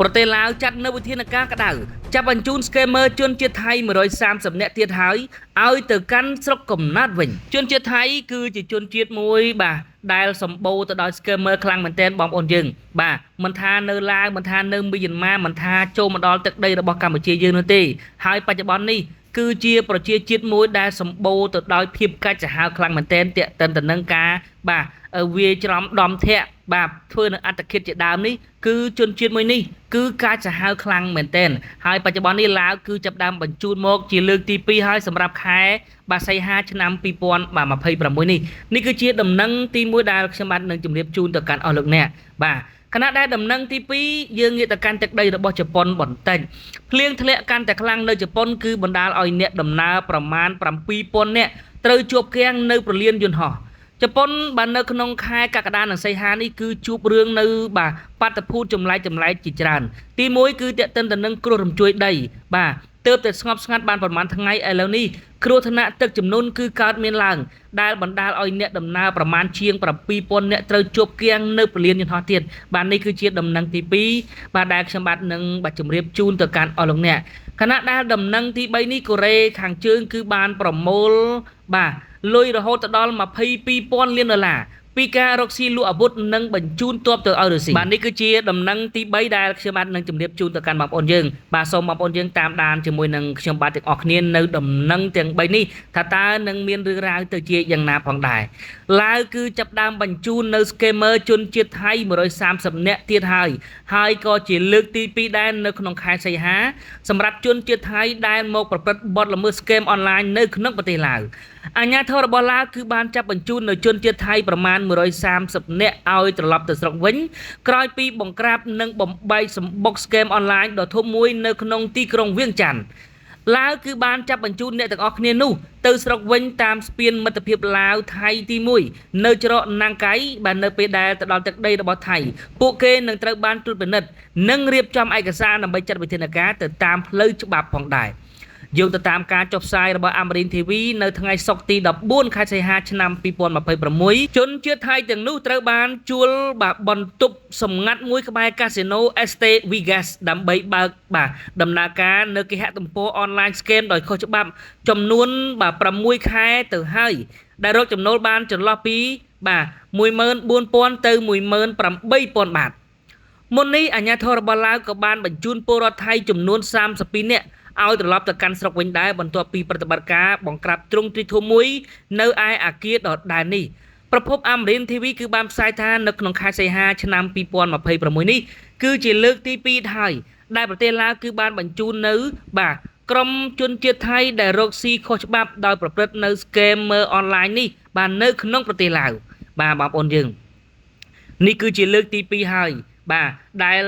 ប្រទេសឡាវចាត់នៅវិធានការក្តៅចាប់បញ្ជូន scammer ជនជាតិថៃ130នាក់ទៀតហើយឲ្យទៅកាន់ស្រុកកំណើតវិញជនជាតិថៃគឺជាជនជាតិមួយបាទដែលសម្បូរទៅដោយ scammer ខ្លាំងមែនទែនបងប្អូនយើងបាទមិនថានៅឡាវមិនថានៅមីយ៉ាន់ម៉ាមិនថាចូលមកដល់ទឹកដីរបស់កម្ពុជាយើងនោះទេហើយបច្ចុប្បន្ននេះគឺជាប្រជាជាតិមួយដែលសម្បូរទៅដោយភាពកាចសាហាវខ្លាំងមែនទែនទាក់ទិនទៅនឹងការបាទវាច្រំដំធាក់បាទធ្វើនៅអត្តឃាតជាដើមនេះគឺជនជាតិមួយនេះគឺកាចសាហាវខ្លាំងមែនទែនហើយបច្ចុប្បន្ននេះឡាវគឺចាប់ដើមបញ្ជូនមកជាលើកទី2ហើយសម្រាប់ខែបាទសីហាឆ្នាំ2026នេះនេះគឺជាដំណឹងទី1ដែលខ្ញុំបាទនឹងជម្រាបជូនទៅកាន់អស់លោកអ្នកបាទខណៈដែលដំណឹងទី2យើងងាកទៅកាន់ទឹកដីរបស់ជប៉ុនបន្តិចភ្លៀងធ្លាក់កាន់តែខ្លាំងនៅជប៉ុនគឺបណ្ដាលឲ្យអ្នកដំណើរប្រមាណ7000នាក់ត្រូវជាប់គាំងនៅព្រលានយន្តហោះជប៉ុនបាននៅក្នុងខែកក្កដានិងសីហានេះគឺជួបរឿងនៅបាទបាតុភូតចម្លែកចម្លែកជាច្រើនទី1គឺទាក់ទិនទៅនឹងគ្រោះរំជួយដីបាទទើបតែស្ងប់ស្ងាត់បានប្រហែលថ្ងៃឥឡូវនេះគ្រោះថ្នាក់ទឹកជំនន់គឺកើតមានឡើងដែលបណ្ដាលឲ្យអ្នកដំណើរប្រមាណជាង7000នាក់ត្រូវជាប់គាំងនៅព្រលានយន្តហោះទៀតបាទនេះគឺជាដំណឹងទី2បាទដែលខ្ញុំបាទនឹងបាទជម្រាបជូនទៅកាន់អស់លោកអ្នកខណៈដែលដំណឹងទី3នេះកូរ៉េខាងជើងគឺបានប្រមូលបាទលុយរហូតទៅដល់22,000លានដុល្លារពីការរកស៊ីលក់អាវុធនិងបញ្ជូនទ័ពទៅឲ្យរុស្ស៊ីបាទនេះគឺជាដំណឹងទី3ដែលខ្ញុំបាទនឹងជម្រាបជូនទៅកាន់បងប្អូនយើងបាទសូមបងប្អូនយើងតាមដានជាមួយនឹងខ្ញុំបាទទាំងអស់គ្នានៅដំណឹងទាំង3នេះថាតើនឹងមានរឿងរ៉ាវទៅជាយ៉ាងណាផងដែរឡាវគឺចាប់ដើមបញ្ជូននៅ scammer ជនជាតិថៃ130នាក់ទៀតហើយហើយក៏ជាលើកទី2ដែរនៅក្នុងខែសីហាសម្រាប់ជនជាតិថៃដែលមកប្រព្រឹត្តបទល្មើស scam អនឡាញនៅក្នុងប្រទេសឡាវអាជ្ញាធររបស់ឡាវគឺបានចាប់បញ្ជូននៅជនជាតិថៃប្រមាណ130នាក់ឲ្យត្រឡប់ទៅស្រុកវិញក្រោយពីបង្ក្រាបនិងបំបែកសម្បុក scam អនឡាញដ៏ធំមួយនៅក្នុងទីក្រុងវៀងច័ន្ទឡាវគឺបានចាប់បញ្ជូនអ្នកទាំងអស់គ្នានោះទៅស្រុកវិញតាមស្ពានមិត្តភាពឡាវថៃទី1នៅច្រកណាងកៃបាទនៅពេលដែលទៅដល់ទឹកដីរបស់ថៃពួកគេនឹងត្រូវបានត្រួតពិនិត្យនិងរៀបចំឯកសារដើម្បីចាត់វិធានការទៅតាមផ្លូវច្បាប់ផងដែរយោងទៅតាមការចុះផ្សាយរបស់ Amarin TV នៅថ្ងៃសុក្រទី14ខែសីហាឆ្នាំ2026ជនជាតិថៃទាំងនោះត្រូវបានជួលបាទបន្ទប់សម្ងាត់មួយក្បែរកាស៊ីណូ ST Vegas ដើម្បីបើកបាទដំណើរការនៅគេហទំព័រអនឡាញ scam ដោយខុសច្បាប់ចំនួនបាទ6ខែទៅហើយដែលរកចំណូលបានចន្លោះពីបាទ14000ទៅ18000បាតមុននេះអាជ្ញាធររបស់ឡាវក៏បានបញ្ជូនពលរដ្ឋថៃចំនួន32នាក់ឲ្យត្រឡប់ទៅកាន់ស្រុកវិញដែរបន្ទាប់ពីប្រតិបត្តិការបង្ក្រាបទ្រង់ទ្រីធំមួយនៅឯអាគារដដែលនេះប្រភពអាមេរិន TV គឺបានផ្សាយថានៅក្នុងខែសីហាឆ្នាំ2026នេះគឺជាលើកទី2ហើយដែលប្រទេសឡាវគឺបានបញ្ជូននៅបាទក្រុមជនជាតិថៃដែលរកស៊ីខុសច្បាប់ដោយប្រព្រឹត្តនៅ scammer អនឡាញនេះបាទនៅក្នុងប្រទេសឡាវបាទបងប្អូនយើងនេះគឺជាលើកទី2ហើយបាទដែល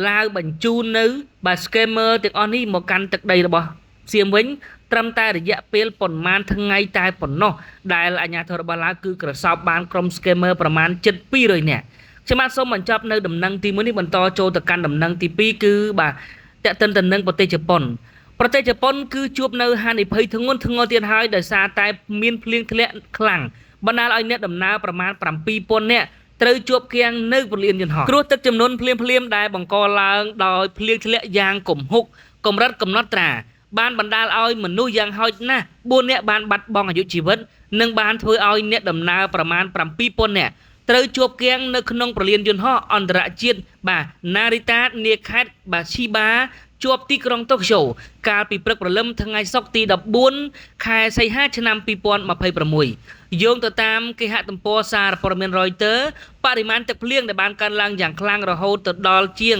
ឡាវបញ្ជូននៅបាទ scammer ទាំងអស់នេះមកកាន់ទឹកដីរបស់សៀមវិញត្រឹមតែរយៈពេលប៉ុន្មានថ្ងៃតែប៉ុណ្ណោះដែលអាជ្ញាធររបស់ឡាវគឺក្រសោបបានក្រុម scammer ប្រមាណជិត200នាក់ខ្ញុំបាទសូមបញ្ចប់នៅដំណឹងទី1នេះបន្តចូលទៅកាន់ដំណឹងទី2គឺបាទទាក់ទិនទៅនឹងប្រទេសជប៉ុនប្រទេសជប៉ុនគឺជួបនៅហានិភ័យធ្ងន់ធ្ងរទៀតហើយដោយសារតែមានភ្លៀងធ្លាក់ខ្លាំងបណ្ដាលឲ្យអ្នកដំណើរប្រមាណ7000នាក់ត្រូវជាប់គាំងនៅព្រលានយន្តហោះគ្រោះទឹកចំនួនភ្លាមៗដែលបង្កឡើងដោយភ្លៀងធ្លាក់យ៉ាងគំហុកកម្រិតកំណត់ត្រាបានបណ្ដាលឲ្យមនុស្សយ៉ាងហោចណាស់4នាក់បានបាត់បង់អាយុជីវិតនិងបានធ្វើឲ្យអ្នកដំណើរប្រមាណ7000នាក់ត្រូវជាប់គាំងនៅក្នុងព្រលានយន្តហោះអន្តរជាតិបាទណារីតានាខេត្តបាទឈីបាជាប់ទីក្រុងតូក្យូកាលពីព្រឹកព្រលឹមថ្ងៃសុក្រទី14ខែសីហាឆ្នាំ2026យោងទៅតាមគេហទំព័រសារព័ត៌មាន Reuters បរិមាណទឹកភ្លៀងដែលបានកើនឡើងយ៉ាងខ្លាំងរហូតទៅដល់ជាង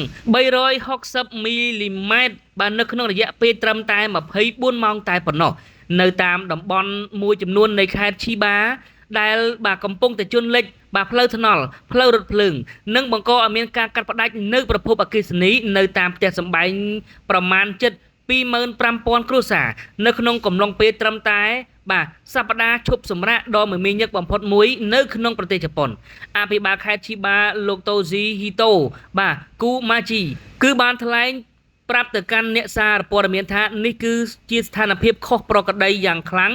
360មីលីម៉ែត្របាទនៅក្នុងរយៈពេលត្រឹមតែ24ម៉ោងតែប៉ុណ្ណោះនៅតាមតំបន់មួយចំនួននៃខេត្តឈីបាដែលបាទកំពុងតែជន់លិចបាទផ្លូវថ្នល់ផ្លូវរថភ្លើងនិងបង្កឲ្យមានការកាត់ផ្តាច់នៅប្រភពអគ្គិសនីនៅតាមផ្ទះសម្បែងប្រមាណជិត 25,000 គ្រួសារនៅក្នុងកំឡុងពេលត្រឹមតែបាទសប្តាហ៍ឈប់សម្រាកដ៏មមាញឹកបំផុតមួយនៅក្នុងប្រទេសជប៉ុនអភិបាលខេត្តឈីបាលោកតូស៊ីហ៊ីតូបាទគូម៉ាជីគឺបានថ្លែងប្រាប់ទៅកាន់អ្នកសារព័ត៌មានថានេះគឺជាស្ថានភាពខុសប្រក្រតីយ៉ាងខ្លាំង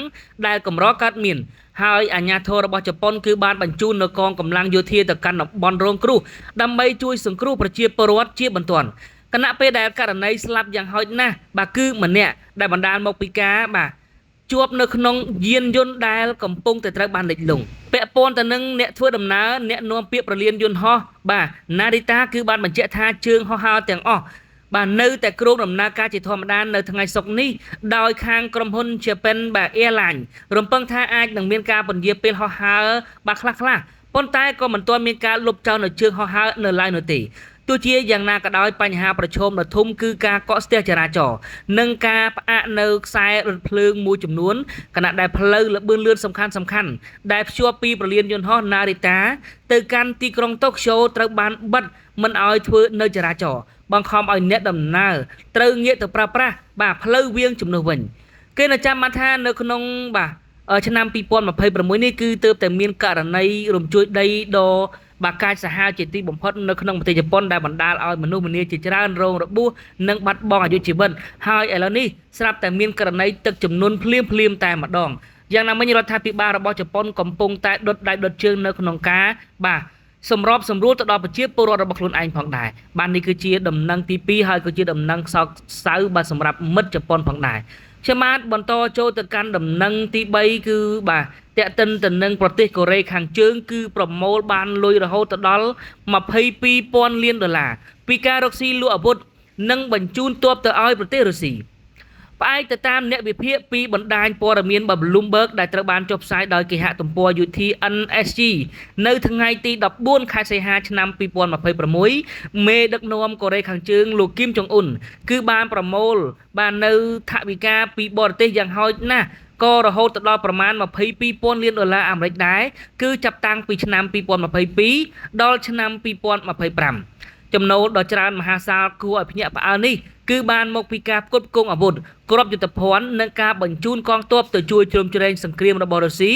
ដែលកម្រកើតមានហើយអាជ្ញាធររបស់ជប៉ុនគឺបានបញ្ជូននៅកងកម្លាំងយោធាទៅកាន់តំបន់រងគ្រោះដើម្បីជួយសង្គ្រោះប្រជាពលរដ្ឋជាបន្ទាន់ ខណៈពេលដែលករណីស្លាប់យ៉ាងហោចណាស់បាទគឺម្នាក់ដែលបណ្ដាលមកពីការបាទជាប់នៅក្នុងយានយន្តដែលកំពុងតែត្រូវបានលិចលង់ពាក់ព័ន្ធទៅនឹងអ្នកធ្វើដំណើរអ្នកនាំពាក្យប្រលានយន្តហោះបាទណារីតាគឺបានបញ្ជាក់ថាជើងហោះហើរទាំងអស់បាទនៅតែគ្រោងដំណើរការជាធម្មតានៅថ្ងៃសុក្រនេះដោយខាងក្រុមហ៊ុន Japan បាទ Airlines រំពឹងថាអាចនឹងមានការពន្យាពេលហោះហើរបាទខ្លះៗប៉ុន្តែក៏មិនទាន់មានការលុបចោលនៅជើងហោះហើរនៅឡើយនោះទេទោះជាយ៉ាងណាក៏ដោយបញ្ហាប្រឈមដ៏ធំគឺការកកស្ទះចរាចរណ៍និងការផ្អាកនៅខ្សែរថភ្លើងមួយចំនួនខណៈដែលផ្លូវល្បឿនលឿនសំខាន់ៗដែលភ្ជាប់ពីប្រលានយន្តហោះណារីតាទៅកាន់ទីក្រុងតូក្យូត្រូវបានបិទមិនឲ្យធ្វើនៅចរាចរណ៍បង្ខំឲ្យអ្នកដំណើរត្រូវងាកទៅប្រើប្រាស់បាទផ្លូវវាងជំនួសវិញគេនៅចាំបានថានៅក្នុងបាទឆ្នាំ2026នេះគឺទើបតែមានករណីរំជួយដីដ៏បាទកាចសាហាវជាទីបំផុតនៅក្នុងប្រទេសជប៉ុនដែលបណ្ដាលឲ្យមនុស្សម្នាជាច្រើនរងរបួសនិងបាត់បង់អាយុជីវិតហើយឥឡូវនេះស្រាប់តែមានករណីទឹកជំនន់ភ្លាមៗតែម្ដងយ៉ាងណាមិញរដ្ឋាភិបាលរបស់ជប៉ុនកំពុងតែដុតដៃដុតជើងនៅក្នុងការបាទសម្របសម្រួលទៅដល់ប្រជាពលរដ្ឋរបស់ខ្លួនឯងផងដែរបាទនេះគឺជាដំណឹងទី2ហើយក៏ជាដំណឹងសោកសៅបាទសម្រាប់មិត្តជប៉ុនផងដែរខ្ញុំបាទបន្តចូលទៅកាន់ដំណឹងទី3គឺបាទទាក់ទិនទៅនឹងប្រទេសកូរ៉េខាងជើងគឺប្រមូលបានលុយរហូតទៅដល់22,000លានដុល្លារពីការរកស៊ីលក់អាវុធនិងបញ្ជូនទ័ពទៅឲ្យប្រទេសរុស្ស៊ីផ្អែកទៅតាមអ្នកវិភាគពីបណ្ដាញព័ត៌មាន Bloomberg ដែលត្រូវបានចុះផ្សាយដោយគេហទំព័រ UT NSG នៅថ្ងៃទី14ខែសីហាឆ្នាំ2026មេដឹកនាំកូរ៉េខាងជើងលោកគីមចុងអ៊ុនគឺបានប្រមូលបាននៅថវិកាពីបរទេសយ៉ាងហោចណាស់ក៏រហូតទៅដល់ប្រមាណ22,000លានដុល្លារអាមេរិកដែរគឺចាប់តាំងពីឆ្នាំ2022ដល់ឆ្នាំ2025ចំណូលដ៏ច្រើនមហាសាលគួរឲ្យភ្ញាក់ផ្អើលនេះគឺបានមកពីការផ្គត់ផ្គង់អាវុធគ្រាប់យុទ្ធភ័ណ្ឌនិងការបញ្ជូនកងទ័ពទៅជួយជ្រោមជ្រែងសង្គ្រាមរបស់រុស្ស៊ី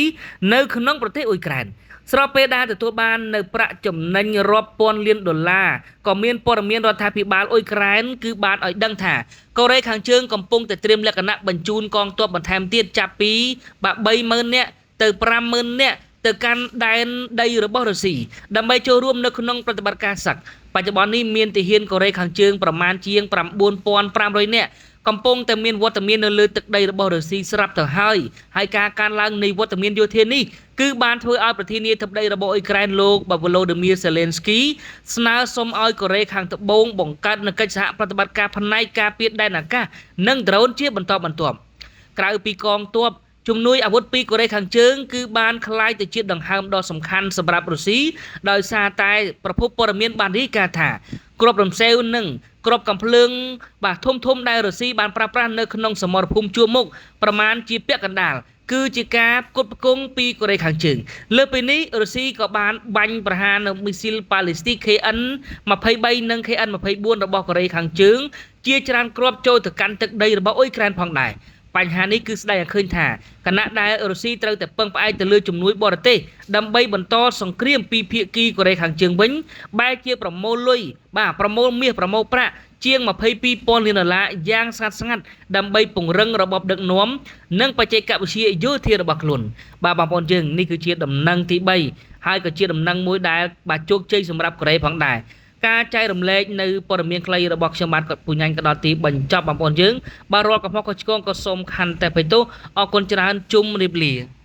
នៅក្នុងប្រទេសអ៊ុយក្រែនស្របពេលដែលទទួលបាននៅប្រាក់ចំណេញរាប់ពាន់លានដុល្លារក៏មានព័ត៌មានរដ្ឋាភិបាលអ៊ុយក្រែនគឺបានឲ្យដឹងថាកូរ៉េខាងជើងកំពុងតែត្រៀមលក្ខណៈបញ្ជូនកងទ័ពបន្ថែមទៀតចាប់ពីបាទ30,000នាក់ទៅ50,000នាក់ទៅកាន់ដែនដីរបស់រុស្ស៊ីដើម្បីចូលរួមនៅក្នុងប្រតិបត្តិការសឹកបច្ចុប្បន្ននេះមានទាហានកូរ៉េខាងជើងប្រមាណជាង9500នាក់កំពុងតែមានវត្តមាននៅលើទឹកដីរបស់រុស្ស៊ីស្រាប់ទៅហើយហើយការកើនឡើងនៃវត្តមានយោធានេះគឺបានធ្វើឲ្យប្រធានាធិបតីរបស់អ៊ុយក្រែនលោកវ៉ូឡូឌីមៀសេលេនស្គីស្នើសុំឲ្យកូរ៉េខាងត្បូងបង្កើតនូវកិច្ចសហប្រតិបត្តិការផ្នែកការពារដែនអាកាសនិងដ្រូនជាបន្តបន្ទាប់ក្រៅពីកងទ័ពជំនួយអាវុធពីកូរ៉េខាងជើងគឺបានក្លាយទៅជាដង្ហើមដ៏សំខាន់សម្រាប់រុស្ស៊ីដោយសារតែប្រភពព័ត៌មានបានរាយការណ៍ថាគ្រាប់រំសេវនិងគ្រាប់កាំភ្លើងបាទធំៗដែលរុស្ស៊ីបានប្រើប្រាស់នៅក្នុងសមរភូមិជួរមុខប្រមាណជាពាក់កណ្ដាលគឺជាការផ្គត់ផ្គង់ពីកូរ៉េខាងជើងលើពីនេះរុស្ស៊ីក៏បានបាញ់ប្រហារនៅមីស៊ីលប៉ាឡេស្ទី KN-23 និង KN-24 របស់កូរ៉េខាងជើងជាច្រើនគ្រាប់ចូលទៅកាន់ទឹកដីរបស់អ៊ុយក្រែនផងដែរបញ្ហានេះគឺស្ដែងឲ្យឃើញថាគណៈដែលរុស្ស៊ីត្រូវតែពឹងផ្អែកទៅលើជំនួយបរទេសដើម្បីបន្តសង្គ្រាមពីភាគីកូរ៉េខាងជើងវិញបែរជាប្រមូលលុយបាទប្រមូលមាសប្រមូលប្រាក់ជាង22,000លានដុល្លារយ៉ាងស្ងាត់ៗដើម្បីពង្រឹងរបបដឹកនាំនិងបច្ចេកវិទ្យាយោធារបស់ខ្លួនបាទបងប្អូនយើងនេះគឺជាដំណឹងទី3ហើយក៏ជាដំណឹងមួយដែលបាទជោគជ័យសម្រាប់កូរ៉េផងដែរការចែករំលែកនៅព័ត៌មានខ្លីរបស់ខ្ញុំបាទពូញ៉ាញ់ក៏ដល់ទីបញ្ចប់បងប្អូនយើងបាទរាល់កំហុសខុសឆ្គងក៏សូមខន្តីអភ័យទោសអរគុណច្រើនជុំរាបលា។